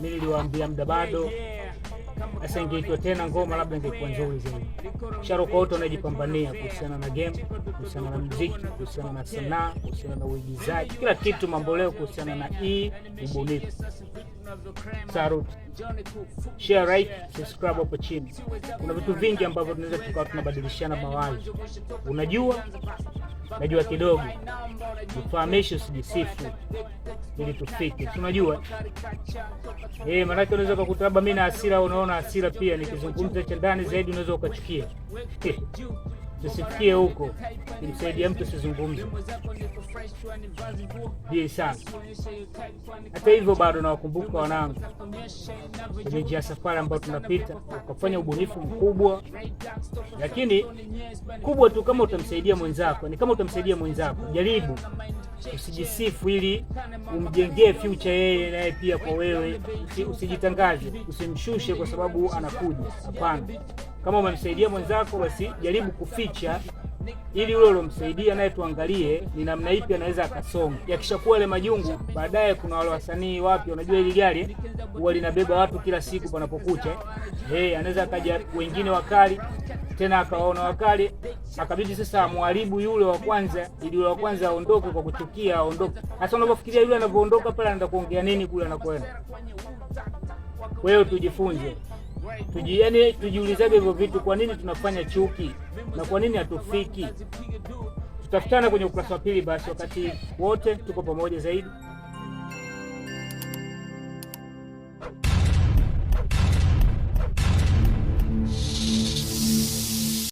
Mimi niliwaambia muda bado. Sasa ingeitwa tena ngoma labda ingekuwa nzuri zaidi. Sharo kwa wote wanajipambania kuhusiana na game, kuhusiana na muziki, kuhusiana na sanaa, kuhusiana na uigizaji, kila kitu mambo leo kuhusiana na hii ubunifu. Salute. Share, like, subscribe hapo chini. Kuna vitu vingi ambavyo tunaweza tukawa tunabadilishana mawazo. Unajua, najua kidogo, nifahamishe, usijisifu ili tufike. Tunajua maanake unaweza ukakuta labda mimi na hasira, unaona hasira pia, nikizungumza cha ndani zaidi unaweza ukachukia. Tusifikie huko, kimsaidia mtu usizungumze bie sana. Hata hivyo bado nawakumbuka wanangu kwenye njia ya safari ambayo tunapita, ukafanya ubunifu mkubwa, lakini kubwa tu kama utamsaidia mwenzako, ni kama utamsaidia mwenzako, jaribu usijisifu ili umjengee future yeye naye pia kwa wewe. Usijitangaze, usimshushe kwa sababu anakuja. Hapana, kama umemsaidia mwenzako, basi jaribu kuficha ili yule uliomsaidia naye tuangalie ni namna ipi anaweza akasonga. Yakishakuwa ile majungu, baadaye kuna wale wasanii wapya, unajua hili gari huwa linabeba watu kila siku panapokucha. Hey, anaweza akaja wengine wakali tena akawaona wakali, akabidi sasa amharibu yule wa kwanza, ili yule wa kwanza aondoke kwa kuchukia, aondoke. Sasa unapofikiria yule anavyoondoka pale, anaenda kuongea nini kule anakwenda? Kwa hiyo tujifunze, yani tujiulizage hivyo vitu, kwa nini tunafanya chuki na kwa nini hatufiki? Tutafutana kwenye ukurasa wa pili. Basi wakati wote tuko pamoja zaidi.